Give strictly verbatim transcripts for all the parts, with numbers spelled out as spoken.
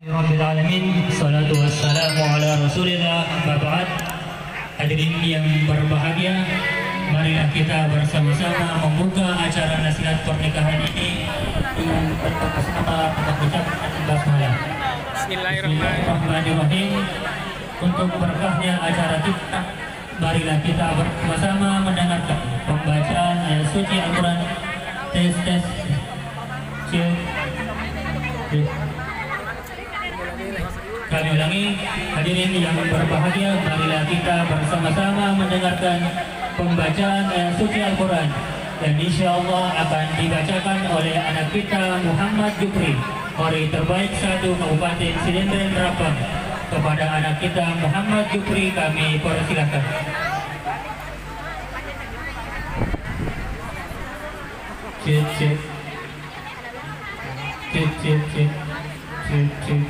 Rabbil alamin, salatu wassalamu ala rasulillah, amma ba'd. Hadirin yang berbahagia, marilah kita bersama-sama membuka acara nasihat pernikahan ini dengan bersama-sama mengucapkan basmalah. Bismillahirrahmanirrahim. Bismillahirrahmanirrahim. Untuk berkahnya acara kita, marilah kita bersama-sama mendengarkan pembacaan ayat suci Al-Quran. Tes, tes. Cek. Cek. Kami ulangi, hadirin yang berbahagia, marilah kita bersama-sama mendengarkan pembacaan ayat suci Al-Quran yang insya Allah akan dibacakan oleh anak kita Muhammad Jupri, Qari terbaik satu Kabupaten Sidenreng Rappang. Kepada anak kita Muhammad Jupri kami persilakan. Cek, cek. Cek, cek, cek. Cek, cek.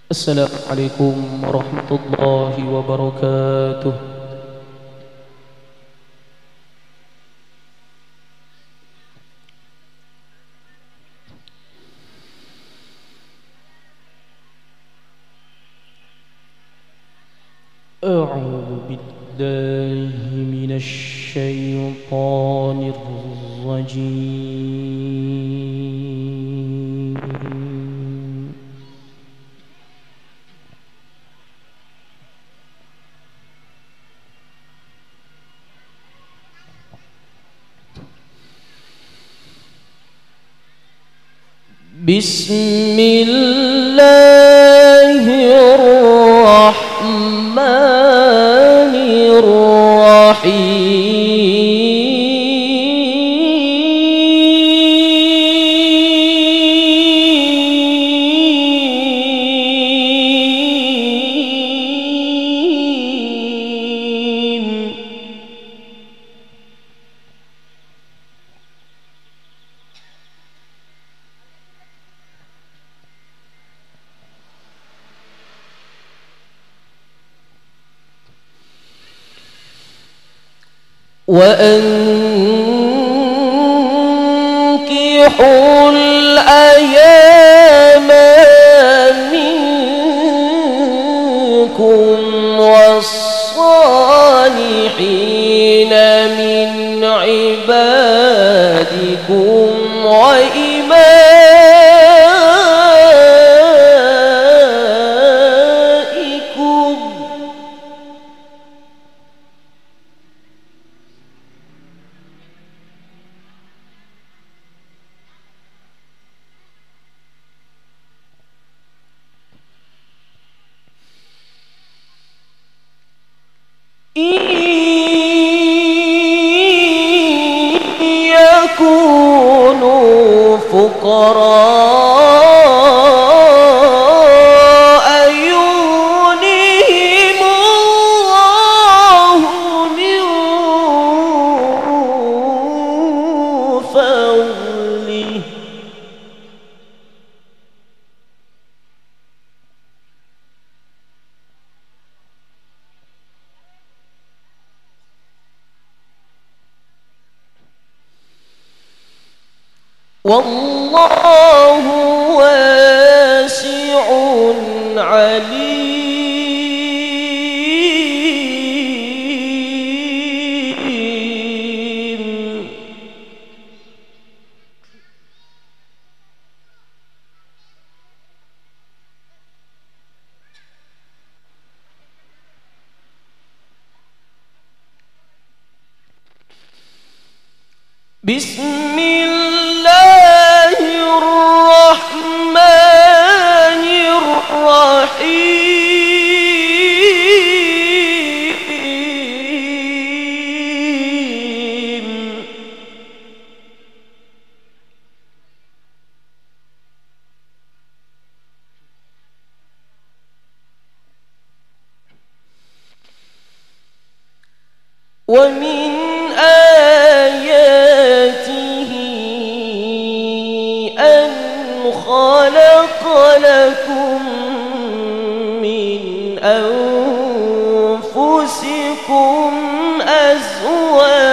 Assalamualaikum warahmatullahi wabarakatuh. أعوذ بالله من الشيطان الرجيم. بسم الله الرحمن الرحيم. وأنكحوا الأيامى منكم والصالحين من عبادكم وإمائكم. إن يكونوا فقراء يغنهم الله من فضله. والله واسع عليم. بسم الله الرحمن الرحيم. ومن آياته أن خلق لكم أنفسكم أزواجا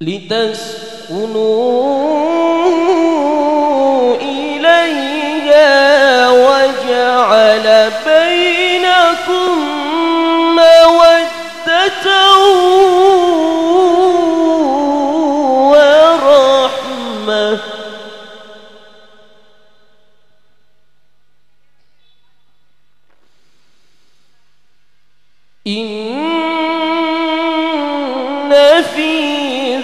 لتسكنوا إليها وجعل بينكم مودة ورحمة. إن في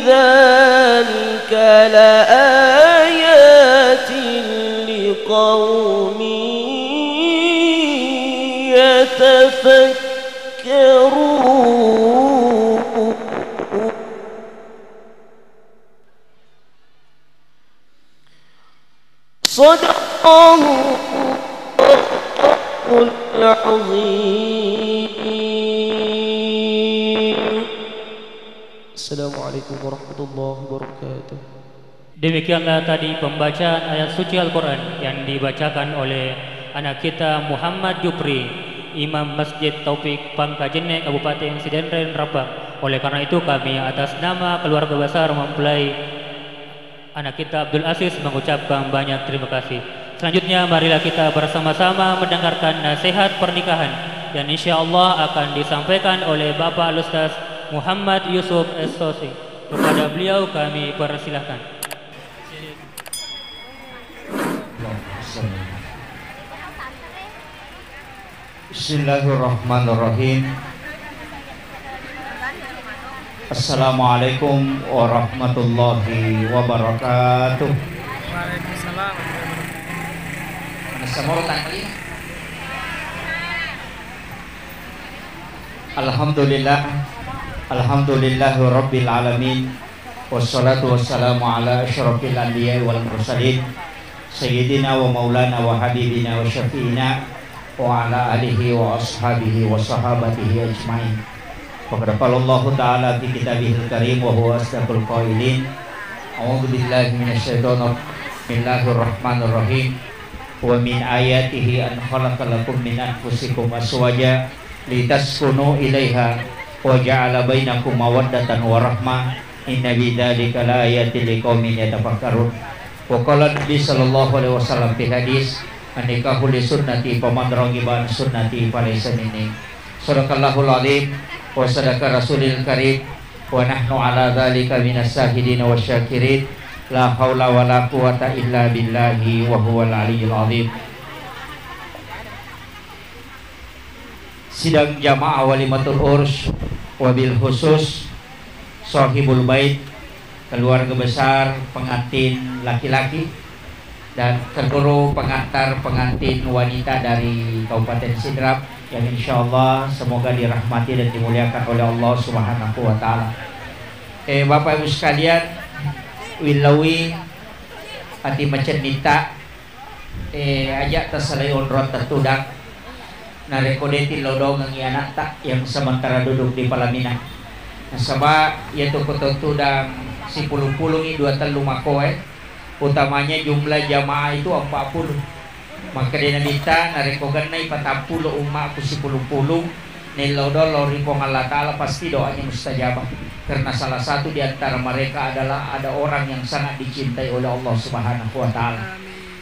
ذلك لآيات لقوم يتفكرون. صدق الله العظيم. السلام عليكم ورحمة الله وبركاته. Demikianlah tadi pembacaan ayat suci Al-Quran yang dibacakan oleh anak kita Muhammad Jupri, Imam Masjid Taufik Pangkajene, Kabupaten Sidenreng Rappang. Oleh karena itu, kami atas nama keluarga besar mempelai anak kita Abdul Aziz mengucapkan banyak terima kasih. Selanjutnya, marilah kita bersama-sama mendengarkan nasihat pernikahan yang insya Allah akan disampaikan oleh Bapak Al-Ustaz Muhammad Yusuf S Sosi. Kepada beliau kami persilahkan. Bismillahirrahmanirrahim. Assalamualaikum warahmatullahi wabarakatuh. Waalaikumsalam. Mana semua tangkali? Alhamdulillah. Alhamdulillahirabbil alamin. Wassalatu wassalamu ala asyrafil anbiya'i wal mursalin, sayyidina wa maulana wa habibina wa syafi'ina wa ala alihi wa ashabihi wa sahabatihi ajmain. Faqad qala Allahu ta'ala fi kitabihil karim wa huwa asdaqul qailin. A'udzu billahi minasyaitonir rajim. Bismillahirrahmanirrahim. Wa min ayatihi an khalaqa lakum min anfusikum azwaja litaskunu ilaiha wa ja'ala bainakum mawaddatan wa rahmah. Inna fi dzalika laayatil liqaumin yatafakkarun. Wa qala Nabi sallallahu alaihi wasallam fil hadis, "An-nikahu li sunnati faman raghiba an sunnati falaysa minni." Sadaqallahul azim wa sadaqa rasulil karim wa nahnu ala dzalika minas syahidin wasyakirin. La haula wala quwwata illa billahi wa huwal aliyyil azim. Sidang jamaah walimatul urs, wabil khusus sahibul bait, keluarga besar pengantin laki-laki, dan seluruh pengantar pengantin wanita dari Kabupaten Sidrap yang insya Allah semoga dirahmati dan dimuliakan oleh Allah Subhanahu wa Ta'ala. Eh, Bapak Ibu sekalian, willaui ati macennitta, eh, aja tasalai onrong tettudang. Narekko de tillau dongengi anakta yang sementara duduk di pelaminan. Nasaba iyatu ko tettudang sipulung-pulungi dua tellu makoe, utamanya jumlah jamaah itu empat puluh. Makkedai Nabitta, narekko gennai patappulo ummaku sipulung-pulung, naillau doang lao ri Puang Allah Ta'ala, pasti doanya mustajabah. Karena salah satu di antara mereka adalah ada orang yang sangat dicintai oleh Allah Subhanahu wa Ta'ala.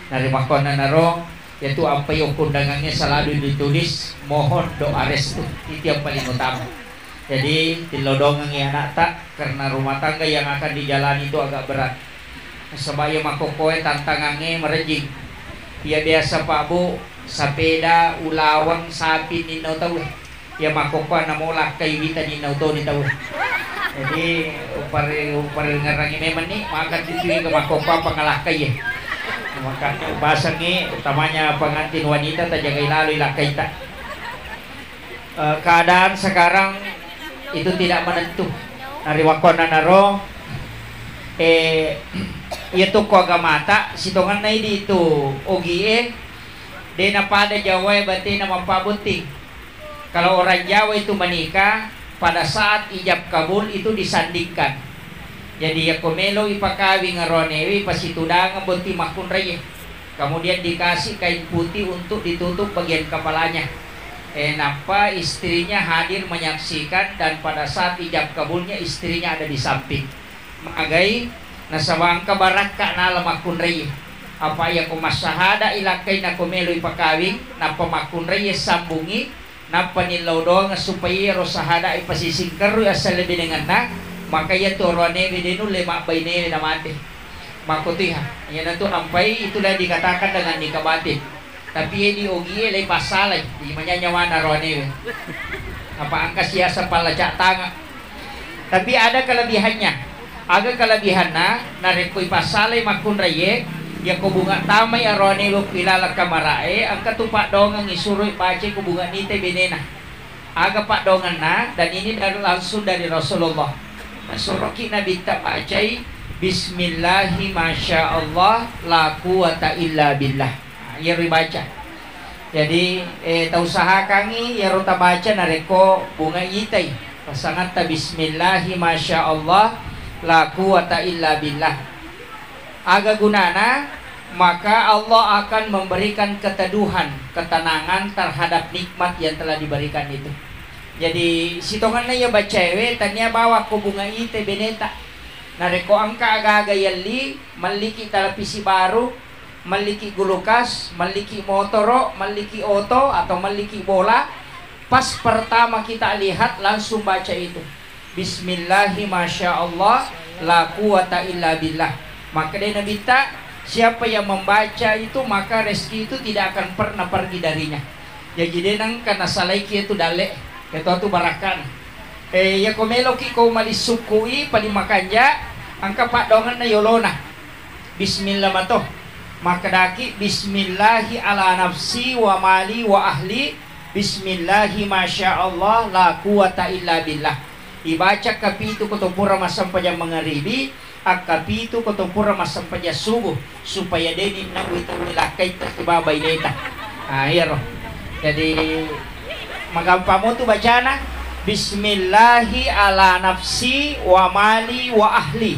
Narimakkuannanaro, yaitu apa yang undangannya selalu ditulis, "Mohon doa restu." Itu yang paling utama. Jadi, tillodoangengngi anakta, karena rumah tangga yang akan dijalani itu agak berat. Nasaba iya makkokkoe tantangangnge marejjing. Iya biasa, Pak, Bu, sapeda, ulaweng, sapi ninno tauwe. Iya makkokkoe namo lakkai wita ninno toni tauwe. Jadi, upare-, uparengngerangi memenni, maka titui ke makkokkoe pangalakkai ya. Maka basengngi, utamanya pengantin wanita, tajagai laloi lakkaita. Eh, keadaan sekarang itu tidak menentu. Narimakkuannanaro, eh, iya tu ko agamata, sitongenna idi tu ogie, De' napada Jawae batena mappabotting. Kalau orang Jawa itu menikah, pada saat ijab kabul itu disandingkan. Jadi, yakko melo ipakawing aroanewe, pasitudangeng botting makkunraie. Kemudian dikasih kain putih untuk ditutup bagian kepalanya. Eh, nappa istrinya hadir menyaksikan, dan pada saat ijab kabulnya, istrinya ada di samping. Magai, nasaba engka barakka nala makkunraie. Apa yakko massahada ilakkai nako melo ipakawing, nappa makkunraie sambungi, nappa nillau doang supaya iyaro sahada ipasisingkerru assalebinengenna, maka iyatu aroanewe de' nulle mabbainewe namate. Makkotiha, iyanatu ampai itulah dikatakan dengan nikah batin. Tapi edi ogie le passalai, di manyanya mana aroanewe. Apa engka siaseng pallacak tange. Tapi ada kelebihannya. Aga kelebihanna, narekko ipassalai makkunraie, yakko bunga tamai aroanewe ku ilaleng kamara'e, engka tu paddoangeng isuroi bacai ko bunga nitai benena. Aga paddoangenna, dan ini dari, langsung dari Rasulullah. Nasuroki Nabitta bacai, "Bismillahi masya Allah, la quwata illa billah." Nah, iyaro ibaca. Jadi, eh, tausahakangngi iyaro tabaca narekko bunga itai. Pasangatta, "Bismillahi masya Allah, la quwata illa billah." Aga gunana? Maka Allah akan memberikan keteduhan, ketenangan terhadap nikmat yang telah diberikan itu. Jadi, sitongenna iya bacaewe, tania bawakko bunga ite beneta. Narekko engka aga-aga yelli, melliki televisi baru, melliki gulukas, melliki motoro, melliki oto, atau melliki bola, pas pertama kita lihat, langsung baca itu. Bismillahi masya Allah, la quwata illa billah. Makkedai Nabitta, siapa yang membaca itu, maka rezeki itu tidak akan pernah pergi darinya. Jaji de' nengka nasalaiki itu dalle, itu tu barakkana. Eh, iya ko meloki ko malissukkui paling makanja, engka paddoangenna yolona. Bismillah mato. Makkedaki, "Bismillahi ala nafsi wa mali wa ahli. Bismillahi masya Allah, la quwata illa billah." Ibaca kapitu ko to pura massempajang mangaribi, akkapitu ko to pura massempajang subuh, supaya de' ni nawi tau lakkai tasiba baineta. Ah, iyaro. Jadi, magampang mo tu bacana, "Bismillahi ala nafsi wa mali wa ahli."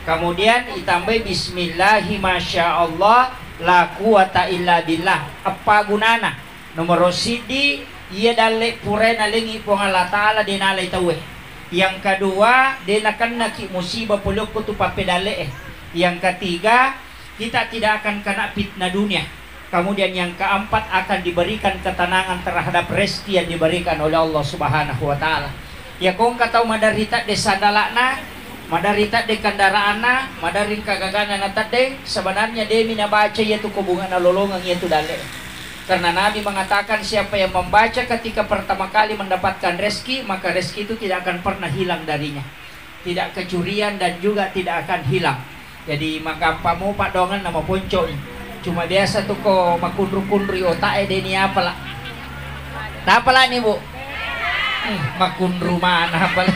Kemudian itambai, "Bismillahi masya Allah, la quwata illa billah." Eppa gunana? Nomoro siddi, iya dalle purae nalengi Puang Allah Ta'ala de' nalai tauwe. Yang kedua, de' nakennaki musibah pole okko tu pappedalle e. Yang ketiga, kita tidak akan kena fitnah dunia. Kemudian yang keempat, akan diberikan ketenangan terhadap rezeki yang diberikan oleh Allah Subhanahu wa Ta'ala. Iya ko engka tau maderri tedde sandala'na, maderri tedde kendaraanna, maderri engka gagana natedde, sebenarnya de' mi nabaca iyatu ko bunga nalolongeng iyatu dalle. Karena Nabi mengatakan, siapa yang membaca ketika pertama kali mendapatkan rezeki, maka rezeki itu tidak akan pernah hilang darinya. Tidak kecurian dan juga tidak akan hilang. Jadi, magampang mo paddoangenna, maponco'i. Cuma biasa tu ko makunru-kunrui otak e, de' ni apala. Napalani, Bu? Hmm, makunru mana apala.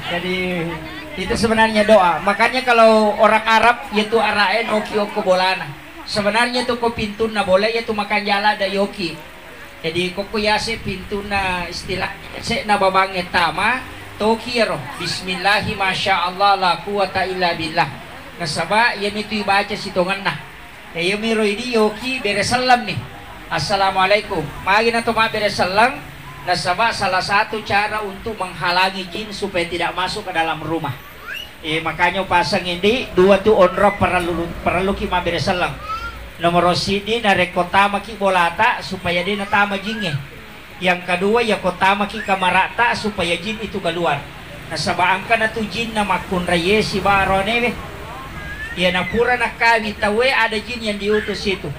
Jadi, itu sebenarnya doa. Makanya kalau orang Arab, yaitu arae noki okko bolana. Sebenarnya tu ko pintunna bola, yaitu makanjala ada yoki. Jadi, kokko yase pintunna, istilah yase'na babangnge tama, toki iyaro, "Bismillahi masya Allah la quwata illa billah." Nasaba iyamitu ibaca sitongenna. E, iyamiro idi yoki bere selleng mi. "Assalamualaikum." Magi na to mabbere selleng, nasaba salah satu cara untuk menghalangi jin supaya tidak masuk ke dalam rumah. Eh, makanya upasang indi, dua tu onrong parellu, parelluki mabbere selleng. Nomoro siddi, narekko tamaki bolata, supaya de' natama jingnge. Yang kedua, yako tamaki kamarata, supaya jin itu keluar. Nasaba engka na tu jinna makkunraie sibawa aroanewe. Iya napura nakkawi tauwe, ada jin yang diutus itu.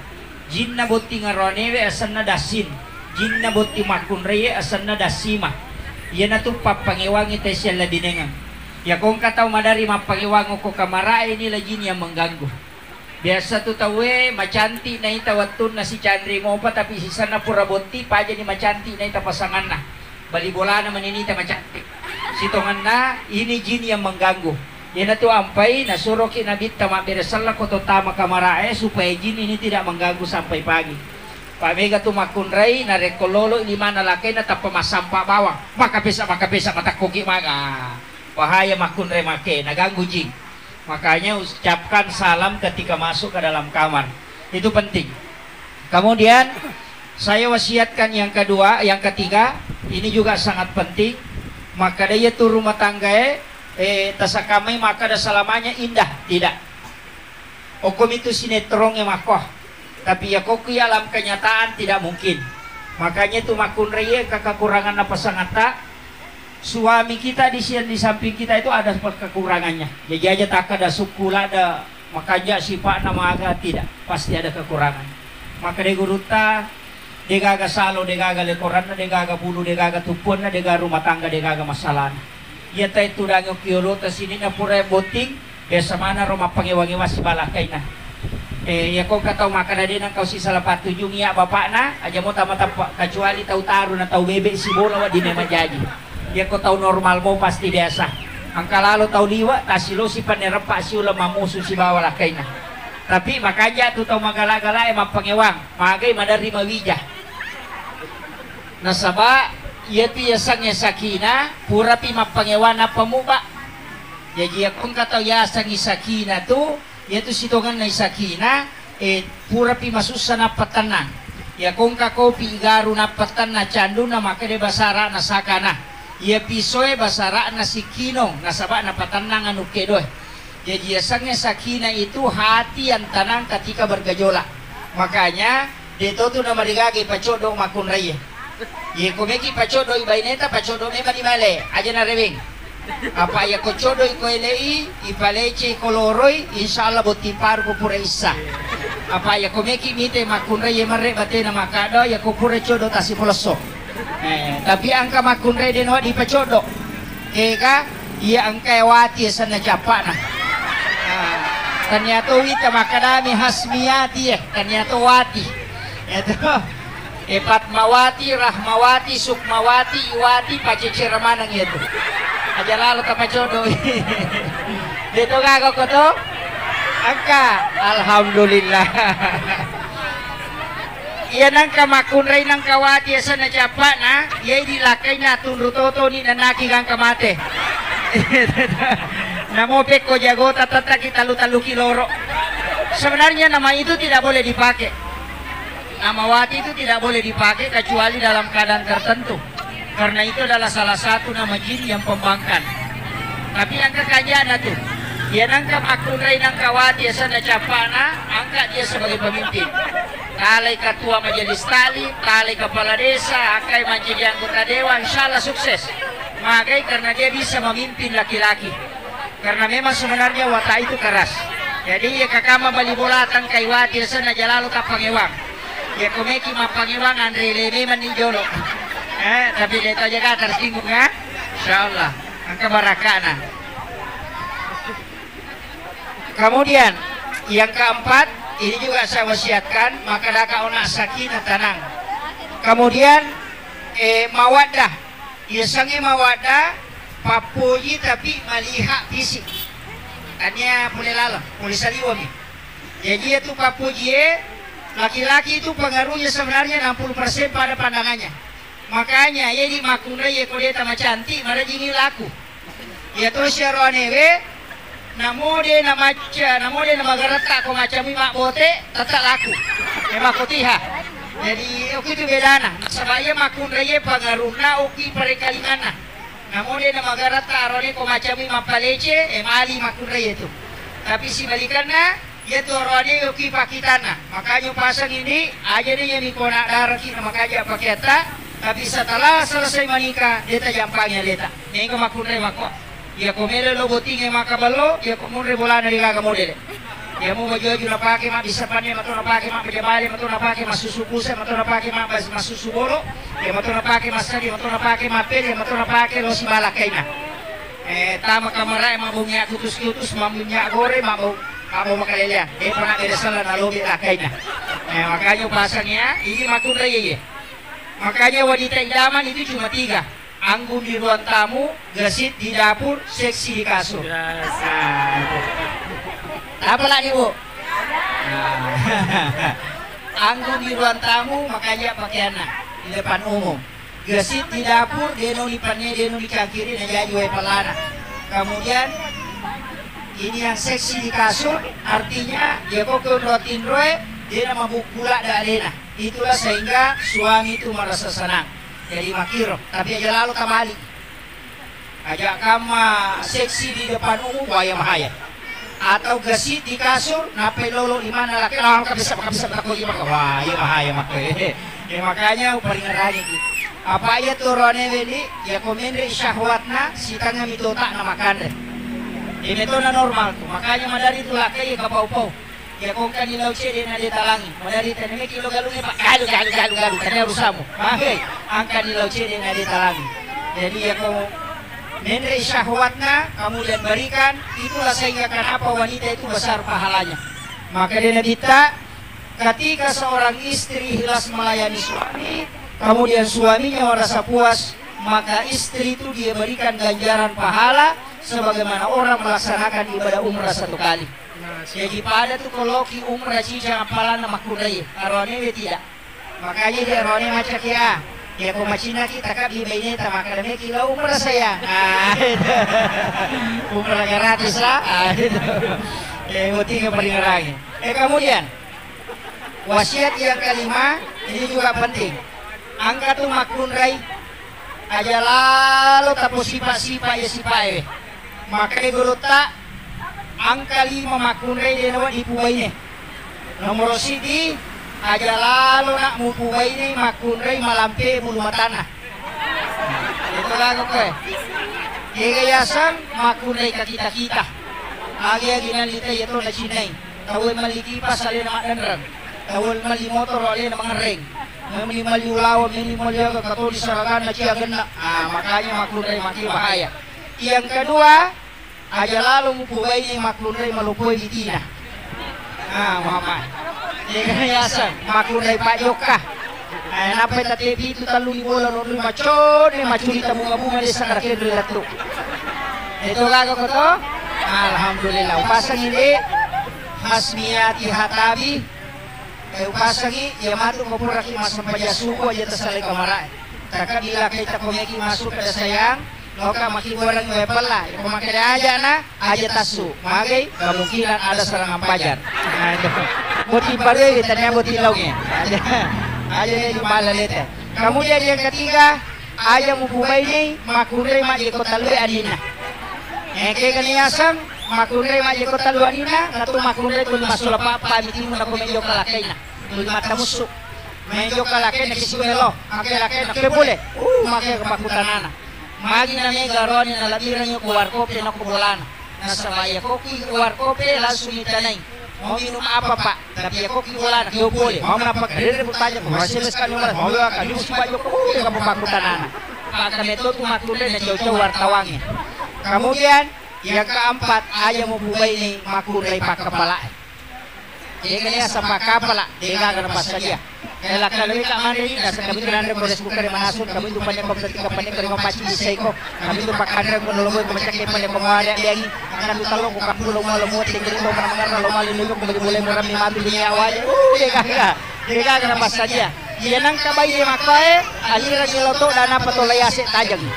Jinna botting aroanewe asenna Dassin. Jinna botting makkunraie asenna Dassima. Iyanatu pappangewangi tau siallabinengeng. Yako engka tau maderri mappangewang okko kamarae, inilah jin yang mengganggu. Biasa tu tauwe macantik naita wettunna sicanri mopa, tapi sisenna pura botting, pajani macantik naita pasanganna. Bali bolana mani naita macantik. Sitongenna, ini jin yang mengganggu. Iyanatu ampai nasuroki Nabitta mabbere selleng ko to tama kamarae supaya jin ini tidak mengganggu sampai pagi. Pak mega tu makkunrai narekko lolo limanna lakaina tappa massampa bawang, makapesa makapesa matakkoki maga. Bahaya makkunrai make naganggu jin. Makanya ucapkan salam ketika masuk ke dalam kamar. Itu penting. Kemudian saya wasiatkan yang kedua, yang ketiga, ini juga sangat penting. Makkeda iya tu rumah tanggae, eh, tasakamai makkeda selamanya indah, tidak. Okkomi tu sinetrongnge makko. Tapi iya kokku iya alam kenyataan tidak mungkin. Makanya tu makkunrai iya kekurangan apa sangatta, suami kita di siang di samping kita itu ada kekurangannya. Jadi aja takkeda sukku ladde makanja sipa'na maga, tidak, pasti ada kekurangan. Maka de gurutta, degaga salo, degaga lekoranna, degaga bulu, degaga tuppuanna, degaga rumah tangga, degaga masalahna. Iya tae tudangi okki olota sininna pura botting, biasa mana ro mappangewang-ewang sibalakaina. Eh, iya ko engka tau makkeda de nengka sisala pattujung iya bapakna, aja mo tama tappa, kecuali tau taru na tau bebe sibola wedding memang jaji. Iya ko tau normal mo pasti biasa. Engka lalo tau liwe, tasilosi panne reppa siuleng mammusu sibawa lakaina. Tapi makanja tu tau magala-gala e mappangewang, magai maderri mawija. Nasaba iyatu yasengnge sakina purapi mappangewang nappa muba. Jaji iya ko engka tau yasengngi sakina tu, iyatu sitongenna sakina, eh, purapi masussa nappa tennang. Iya ko engka kopi igaru nappa tennang canduna, makkeda basara'na sakana. Iya pisoe basara'na sikkinong, nasaba napatennang anu kedoe. Jaji yasengnge sakina itu hati yang tenang ketika bergejolak. Makanya de to tu namarigaga ipacoddo makkunraie. Ye ko meki pacoddo i baineta, pacoddo memang di bale, aja nareweng. Apa iya ko coddo i ko elei, ipalece ko loroi, insya Allah botting paru ko pura issa. Apa iya ko meki mite makkunraie marre batena makkada iya ko pura coddo tasi polesso. Eh, tapi engka makkunrai de nawedding pacoddo. Ega, iya engka wati asenna cappa'na. Ah, tania to wita makkadami Hasmiyati, eh, tania to wati. Iya to. Eh, Fatmawati, Rahmawati, Sukmawati, Iwati, pacecere maneng iya tu. Aja lalo tapacoddo. De to gaga ko to? Engka. Alhamdulillah. Iya nengka makkunrai nengka wati asenna cappa'na, iya idi lakkainna tunru totoni nennaki gangka mate. Namo pekko jagota tettaki tallu-talluki loro. Sebenarnya nama itu tidak boleh dipakai. Nama wati itu tidak boleh dipakai kecuali dalam keadaan tertentu. Karena itu adalah salah satu nama jin yang pembangkang. Tapi engka kanjana tu. Iya nengka makkunrai nengka wati asenna cappa'na, angkat dia sebagai pemimpin. Talai ketua majelis taklim, talai kepala desa, akkai mancaji anggota dewan, insya Allah sukses. Magai karena dia bisa memimpin laki-laki. Karena memang sebenarnya watak itu keras. Jadi iya kakama bali bola tengkai wati asenna jalalo tappangewang. Iya ko meki mappangewang anre le memang ni jolo. Eh, tapi de to jaga tersinggung ya. Insya Allah. Angka barakana. Kemudian yang keempat, ini juga saya wasiatkan, makkadaka ona sakinah, tenang. Kemudian eh, mawaddah. Yasengnge mawaddah, pappoji tapi melihat fisik. Tania pole laleng, pole saliwemi. Jadi itu pappojie laki-laki itu pengaruhnya sebenarnya enam puluh persen pada pandangannya. Makanya, iya di makkunrai iya ko de tamacantik, marajingi laku. Iya to siaroanewe, namo de namacca, namo de namagaretta ko macamui mabbote, tetta laku. E makkotiha. Jadi, okko itu bedana. Nasaba iya makkunrai iya pangarunna okki parekkalinganna. Namo de namagaretta arone ko macamui mappalece, e mali makkunrai itu. Tapi sibalikanna, Iyatu oroane okki pakkitanna, makanya upasang ini, aja deh, iyami ko na daraki na makaja pakeatta, tapi setelah selesai menikah, de tajampangi aleta. Mega makkunrai makko. Iya ko melo lo bottinge maka bello, iya ko munre bolana de gaga modele. Iya mo baju-baju napake mabbissa panne, mato napake mabbaja bale, mato napake massusu puse, mato napake mabbas-, massusu bolo, iya mato napake massadi, mato napake mappede, iya mato napake lo sibalakkaina. Eh, tama kamarae mabbo minyak kutus-kutus, mabbo minyak goreng, mabbo, mabbo makaleleang. Eh, pernah beda salah nalobi lakaina. Eh, makanya pasang ya, ini makkunrai ya. Makanya wanita idaman itu cuma tiga. Anggun di ruang tamu, gesit di dapur, seksi di kasur. Yes. Nah, itu. Apa lagi, Bu? Nah. Anggun di ruang tamu, makanya pakaianna di depan umum. Gesit di dapur, deno ni panne, deno ni cangkiri, na jaji wae pelana. Kemudian, ini yang seksi di kasur, artinya, dia kok ke ruang tinroe, dia nama bukula da alena. Itulah sehingga suami itu merasa senang. Jadi makiro, tapi aja lalu tabali. Aja kamma seksi di depan umum, wah, iya bahaya. Atau gesit di kasur, nappai lolo limanna laki, ah, kabisa, kabisa, kabisa, wah, iya bahaya, maka. Eh, makanya uparingerangi ki. Apa iya tu roane weli, ya ko menre syahwatna, sitanga mitota na makanre. Ini metona normal tu. Makanya madari tu laki ya kapau-pau. Ya, ko engkani lau cede na de talangi. Madari tane meki lo galungnge, Pak. Galu, galu, galu, galu. Tane urusamu. Magai, angkani lau cede na de talangi. Jadi, ya, ko menre syahwatna, kemudian berikan, itulah sehingga kenapa wanita itu besar pahalanya. Maka dia Nabi ta, ketika seorang istri ikhlas melayani suami, kemudian suaminya merasa puas, maka istri itu dia berikan ganjaran pahala sebagaimana orang melaksanakan ibadah umrah satu kali. Jaji pada tu ko loki umrah cicang appalanna makkunrai, aroane we tidak. Makanya di aroane macca ki a. Ya ko macinna ki takabbi baineta, maka meki la umrah saya. Ah, itu. Umrah gratis lah. Ah, itu. Eh, penting paringerangi. Eh, kemudian wasiat yang kelima, ini juga penting. Angka tu makkunrai, aja lalo taposipa-sipa ya sipae. Makanya gurutta, angka lima makkunrai de nawa dipubaine. Nomoro sidi, aja lalo nak mupubaine makkunrai malampe bulu matanna. Itu lagu koe. Kega yasang makkunrai ka kita-kita. Agi-agi nalita ya to nacinnai. Tau melli kipas alena maddenreng. Tau melli motor alena mangerreng. Meni melli ulawa, meni melli aga katodi saraganna ciagenna. Ah, makanya makkunrai maki bahaya. Yang kedua, aja lalo mupubaine makkunrai malopoi bitina. Ah, mama. Dega yaseng makkunrai pajokka. Eh, nappai tette pitu tallu di bola ronroi macone macuri tabunga-bunga desa karakenroi lettu. Itu gaga ko to? Alhamdulillah. Upasangi de Hasmiyati Hatabi. Eh, upasangi, iya matu ko puraki massempajang subuh aja tasalai kamarae. Takabila kaita ko meki masuk kada sayang, loka maki goreng wae pella. Ko makkeda aja na, aja tassu. Magai kemungkinan ada serangan pajar. Nah, itu. Boti parue tania boti launge. Aja, aja ne di bala lete. Kemudian yang ketiga, aja mupubaine makkunrai majjekko tallue aninna. Eh, kegani yaseng makkunrai majjekko tallu aninna, natu makkunrai tuli masula papa mitimu nako menjo kalakaina. Tuli mattamussu. Menjo kalakaina kisi melo, ake lakaina ke boleh. Uh, make kepakutanana. Magi na mega roni na labirangi ko warkope nako bolana. Nasaba iya kokki warkope langsung itanai. Mau minum apa, Pak? Tapi iya kokki bolana, keo pole. Mau menapa? Kadere bertanya, mau S M S kan nomor, mau ya kan, sipa joko, oh, ya kamu pakutanana. Maka metto tu makkunrai na cau-cau wartawangnge. Kemudian, yang keempat, aja mupubaine makkunrai pakkapala. Dega nia sapa kapala, dega gana passadia. Ela kalewe ka manre ni, naseng kami tu nanre ko rice cooker manasung, kami tu panne ko ketika panne ko ringo paci isai ko, kami tu pakkanre ko noloboi ko macakke panne ko mawari abiangi, akan tu tallo ko kappulo mualo muatte ko ringo mana mangarra lo mali nujung ko bali bolai murami matu dunia waja. Uh, dega ga, dega gana passadia. Iya nangka baine makkoe, alirang ilo to dana patolai ase tajeng.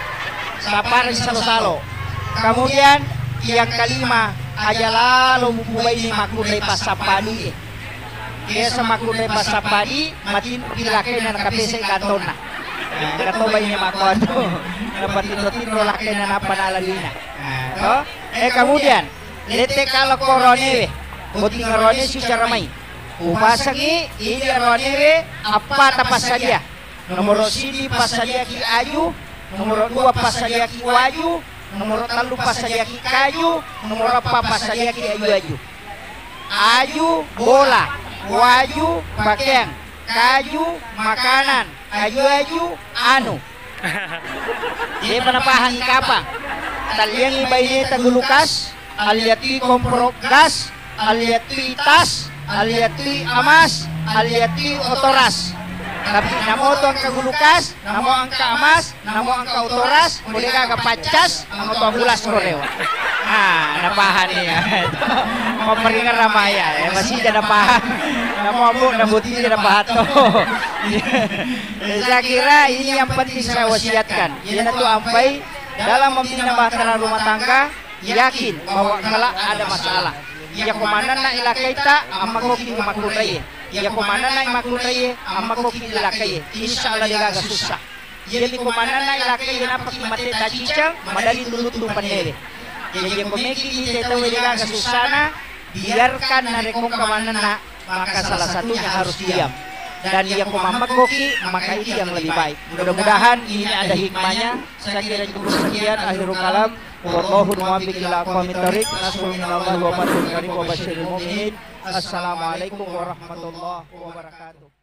Sapareng salo-salo. Kemudian yang kelima, aja lalo mupubaine makkunrai passappa dui. Biasa makkunrai passappa dui, matinro pi lakkainna nakapesai kantonna. Nah, engka to baine makkuanro. Napatinro-tinro lakkainna nappa nala duina. Nah, to. Eh, kemudian, lette kala ko roanewe. Botting roane sucara mai. Upasangi, idi roanewe, appa tapassadia. Nomoro sidi passadiaki aju, nomoro dua passadiaki waju, nomoro tellu passadiaki kaju, nomoro eppa passadiaki aju-aju. Aju, bola, waju, pakeang, kaju, makanan, aju-aju, anu. Depa napahangi kapang. Talliangi baineta gulukas, alliattui komporo gas, alliattui tas, alliattui amas, alliattui otoras. Tapi namo tu engka gulukas, namo engka emas, namo engka otoras, ko de' gaga paccas, namo tu ambulas ko rewa. Ah, napahang iya. Mapparingeng ramaya, eh, masih ja napahang. Namo ambo, namo ti ja napahang to. Eh, saya kira ini yang penting saya wasiatkan. Iyanatu ampai dalam membina bahtera rumah tangga, yakin bahwa kelak ada masalah. Iya ko manenna ilakaita, ammakkoki makkunraie. Iya ko manenna makkunraie, ammakkoki ilakaie. Insya Allah de' gaga susah. Iya ko manenna ilakaie nappaki mate tacicang, madari tuluttu pannele. Jadi ko meki ite tau de' gaga susana, biarkan narekko engka manenna, maka salah satunya harus diam. Dan iya ko mammekkoki, maka itu yang lebih baik. Mudah-mudahan ini ada hikmahnya. Saya kira cukup sekian, akhirul kalam. Wallahul muwaffiq ila aqwamit thariq. Nasrun minallahi wa fathun qarib wa basyiril mu'minin. Assalamualaikum warahmatullahi wabarakatuh.